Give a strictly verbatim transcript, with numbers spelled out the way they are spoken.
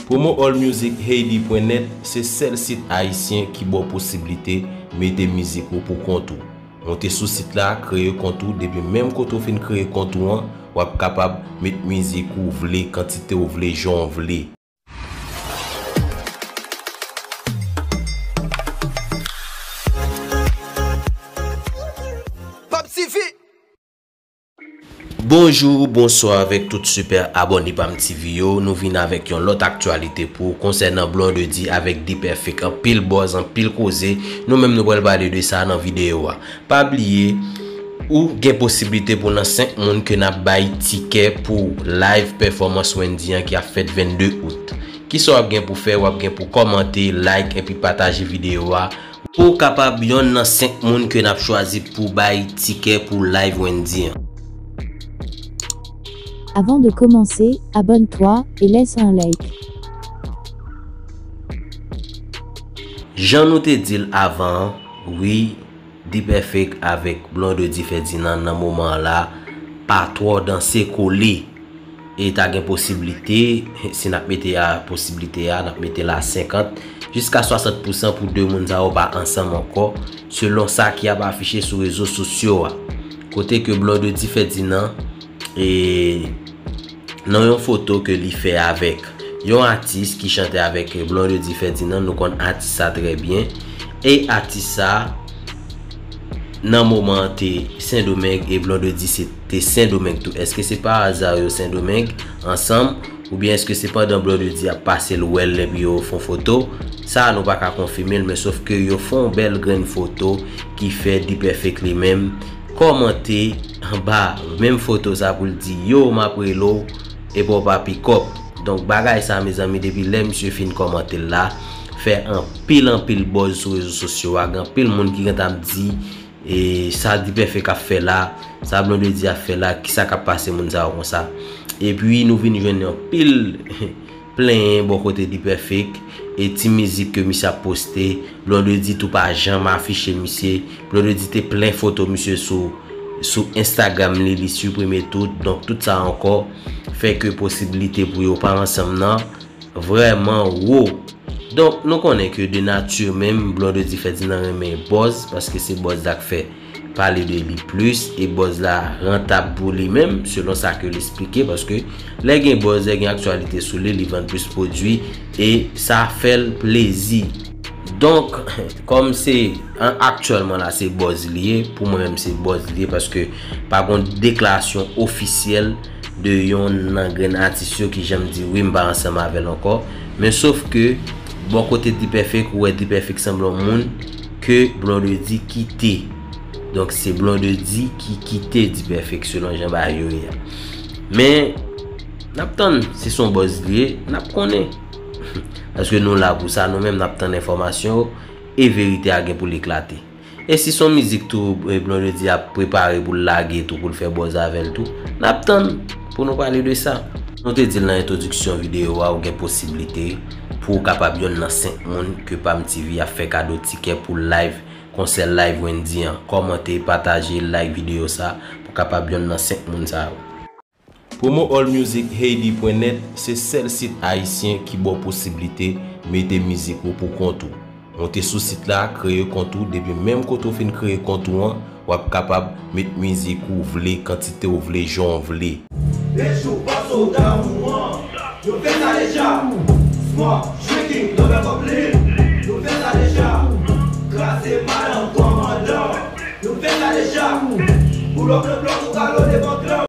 Promo All Music Haiti pwen nèt se sèl sit ayisyen ki ba w posiblite mete mizik ou pou kont ou. Monte sou sit la, kreye kont ou, depi menm kote w fin kreye kont ou an, w ap kapab met mizik ou vle, kantite w vle, jan w vle. Pam T V. Bonjou, bonswa avèk tout sipè abòne Pam T V yo. Nou vin avèk yon lòt aktyalite pou konsènan Blondedy avèk D-Perfect. Anpil buzz, anpil koze. Nou menm nou pral pale de sa nan videyo a. Pa bliye, ou gen posiblite pou nan senk moun ke n ap bay tikè pou live performance Wendy an ki ap fèt vennde out. Kisa w ap gen pou fè? W ap gen pou kòmante, like, epi pataje videyo a. Pou w kapab yonn nan senk moun ke n ap chwazi pou bay tikè pou live Wendy an. Avant de commencer, abonne-toi et laisse un like. Jan nou te di l avan an, wi, D-Perfect avèk Blondedy Ferdinand nan moman an la pa twò danse kole. E ta gen posiblite, si n ap mete a posiblite a, n ap mete l a senkant jiska swasant pousan pou de moun sa yo pa ansanm ankò, selon sa ki ap afiche sou rezo sosyo a. Kote ke Blondedy Ferdinand, e, nan yon foto ke li fè avèk yon atis ki chante avèk Blondedy Ferdinand, nou konn atis sa trè byen. E atis sa, nan moman an te Sendomeng e Blondedy se te Sendomeng tou. Èske se pa aza yo Sendomeng ansanm? Oubyen èske se pandan Blondedy ap pase l wè l epi yo fè yon foto? Sa a nou pa ka konfime l, men sof ke yo fè yon bèl grenn foto ki fè D-Perfect li menm kòmante anba menm foto sa pou l di, "Yo, m ap rele w, epi w pa pikòp." Donk, bagay sa, mezanmi, depi lè misye fin kòmante l la, fè anpil, anpil buzz sou rezo sosyo a. Gen anpil moun ki gentan ap di, e, sa D-Perfect ap fè la, sa Blondedy ap fè la, kisa k ap pase moun sa yo konsa. Epi, nou vin jwenn anpil plenyen bò kote D-Perfect, e ti mizik ke misye ap poste, Blondedy tou pa janm afiche misye. Blondedy te plen foto misye sou, sou Instagram li, li siprime tout. Donk, tout sa ankò fè ke posiblite pou yo pa ansanm nan vrèman wo. Donk, nou konnen ke de nati menm, Blondedy Ferdinand renmen buzz, paske se buzz la k fè pale de li plis, e buzz la rantab pou li menm, selon sa ke l esplike, paske lè gen buzz, lè gen aktyalite sou li, li vann plis pwodui, e sa fè l plezi. Donk, kòm se an, aktyèlman la, se buzz li ye, pou mwen menm se buzz li ye, paske pa gon deklarasyon ofisyèl de yonn nan grenn atis yo ki janm di, "Wi, m pa ansanm avè l ankò." Men sof ke, bò kote D-Perfect, ou wè D-Perfect sanble yon moun ke Blondedy kite. Donk, se Blondedy ki kite D-Perfect selon jan bagay yo ye a. Men, n ap tann, si se yon buzz li ye, n ap konnen. Paske nou la pou sa, nou menm n ap tann enfòmasyon yo, e verite a gen pou l eklate. E si se yon mizik tou, e, Blondedy ap prepare pou l lage tou, pou l fè buzz avè l tou, n ap tann pou nou pale de sa. Nou te di l nan entwodiksyon videyo a, ou gen posiblite pou w kapab yonn nan senk moun ke Pam T V ap fè kado tikè pou live, konsè live Wendy an. Kòmante, pataje, like videyo sa pou w kapab yonn nan senk moun sa yo. Promo All Music Haiti pwen nèt se sèl sit ayisyen ki ba w posiblite mete mizik ou pou kont ou. Monte sou sit la, kreye kont ou, depi menm kote w fin kreye kont ou an, w ap kapab met mizik ou vle, kantite w vle, jan w vle. Bèjou pa sòlda ou an, yo fè sa deja. Smoke, drinking, double goblin, yo fè sa deja. Kraze madan kòmandan, yo fè sa deja. Boulò blan blan, kou kalo devan klan.